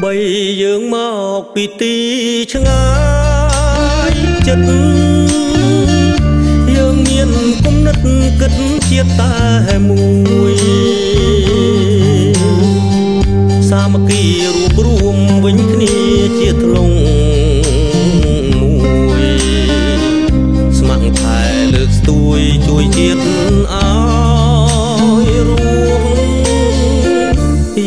បីយើងមកពីទីឆ្ងាយចិត្តយើងមានគំនិតគិតជាតិតែមួយសាមគ្គីរួបរួមវិញគ្នាជាធ្លុងមួយស្ម័គ្រថែលើកស្ទួយជួយជាតិឲ្យរួម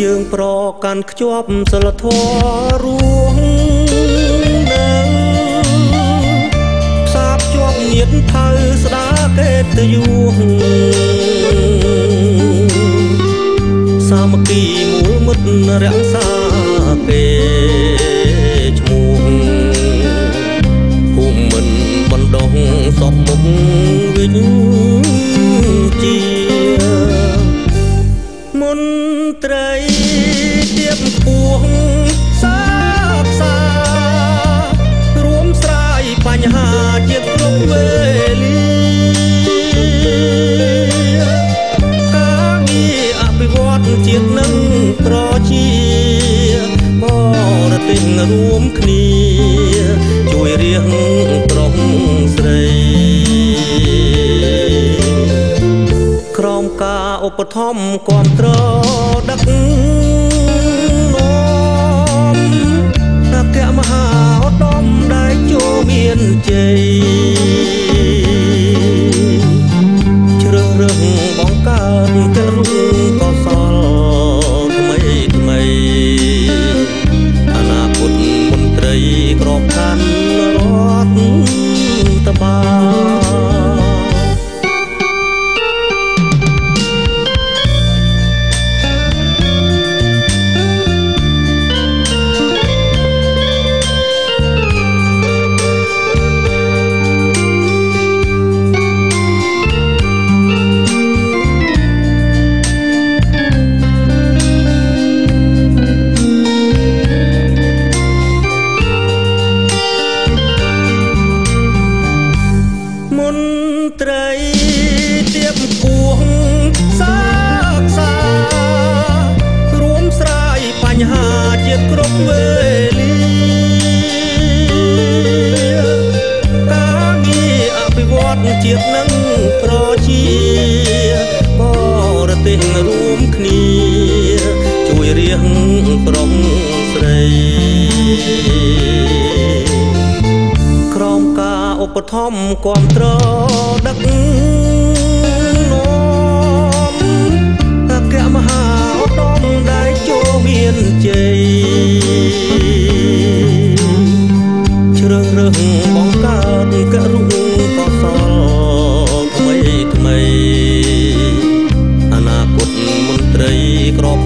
យើងប្រកាន់ខ្ជាប់សិលធម៌រួមនឹងផ្សារភ្ជាប់ញាតិថៅស្ដាកិត្តិយសសាមគ្គីមូលមិត្តរក្សាគេឈ្មោះភូមិមិនបណ្ដោះសពមុខវិជ្ជាមន្ត្រីទៀបខ្ពស់សាកសារួមស្រាយបញ្ហាជាតិគ្រប់វេលាការងារអភិវឌ្ឍជាតិនឹងប្រជាបរទេសរួមគ្នាជួយរៀងប្រុសស្រីក្រោមការឧបត្ថម្ភគាំទ្រដឹកនាំអគ្គមហាឧត្តមដែលចូលមានជ័យជ្រើសរើសបង្កើតករុកោសលថ្មីថ្មីអនាគតមន្ត្រីក្របខ័ណ្ឌរដ្ឋបាលមន្ត្រីទៀបខ្ពស់សាកសារួមស្រាយបញ្ហាជាតិគ្រប់វេលាការងារអភិវឌ្ឍជាតិនឹងប្រជាបរទេសរួមគ្នាជួយរៀងប្រុសស្រីក្រោមការឧបត្ថម្ភគាំទ្រដឹកនាំអគ្គមហាឧត្តមដែលចូលមានជ័យជ្រើសរើសបង្កើតករុកោសលថ្មីថ្មីអនាគតមន្ត្រីក្រប